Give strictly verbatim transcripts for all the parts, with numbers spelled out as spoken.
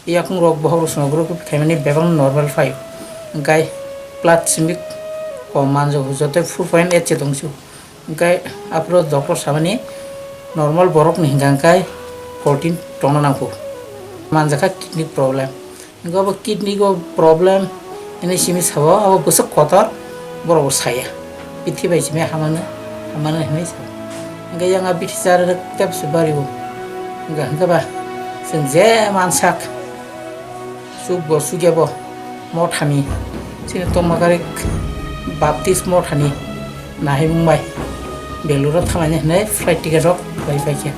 Yakung rok bohok rok swngo group khaimani bebak normal phai. Hwnkhe blood simi kom manjak joto four point eight se tongsu. Hwnkhe aphuru doctor samani normal borok ni hwnkha hwnkhe fourteen tongna nangkho. Manjakha kidney problem. Hwnkhe abo kidney go problem hwnwi simi sabo abo bwswk kotor borok bo saya. Bithi bai simi hamano hamano hwnwi sa. Hwnkhe yang a bithi chara rwk tep se bari bo. Hwnkhe hwnkhe ba chwng je mansak. Chukbo chukya bo mothani chini tongmakarik Baptist mothani nahimung bai Belura thangnani hwnwi flight ticket rok bai paikha.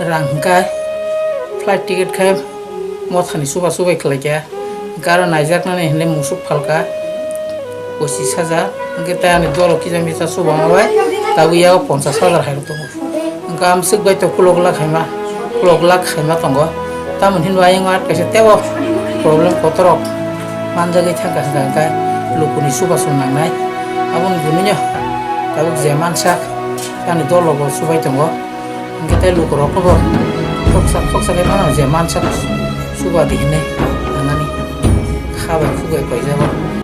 Rang hwnkha flight ticket khai mothani chuba chubai khlaikha, hwnkhe aro naijaknani hinwi musuk phalkha pochis hajar, hwnkhe tei ani dolo kisa misa chuba bai tabuk yago ponchas hajar hai rw tongo. Hwnkhe amswk bai to khulok lak khaima, khulok lak khaima tongo, tamoni hinwi ayang at kaisa tebo problem kotorok manjagwi thangkha hwnkha hwnkhe lukuni chubachu nangnai, aboni bunino tabuk je mansak ani dolo bo chubai tongo. Hwnkhe tei lukurokno bo khoksa khoksa khe mano je mansak chuba di hinwi nangnani kha bai khuk bai koijago.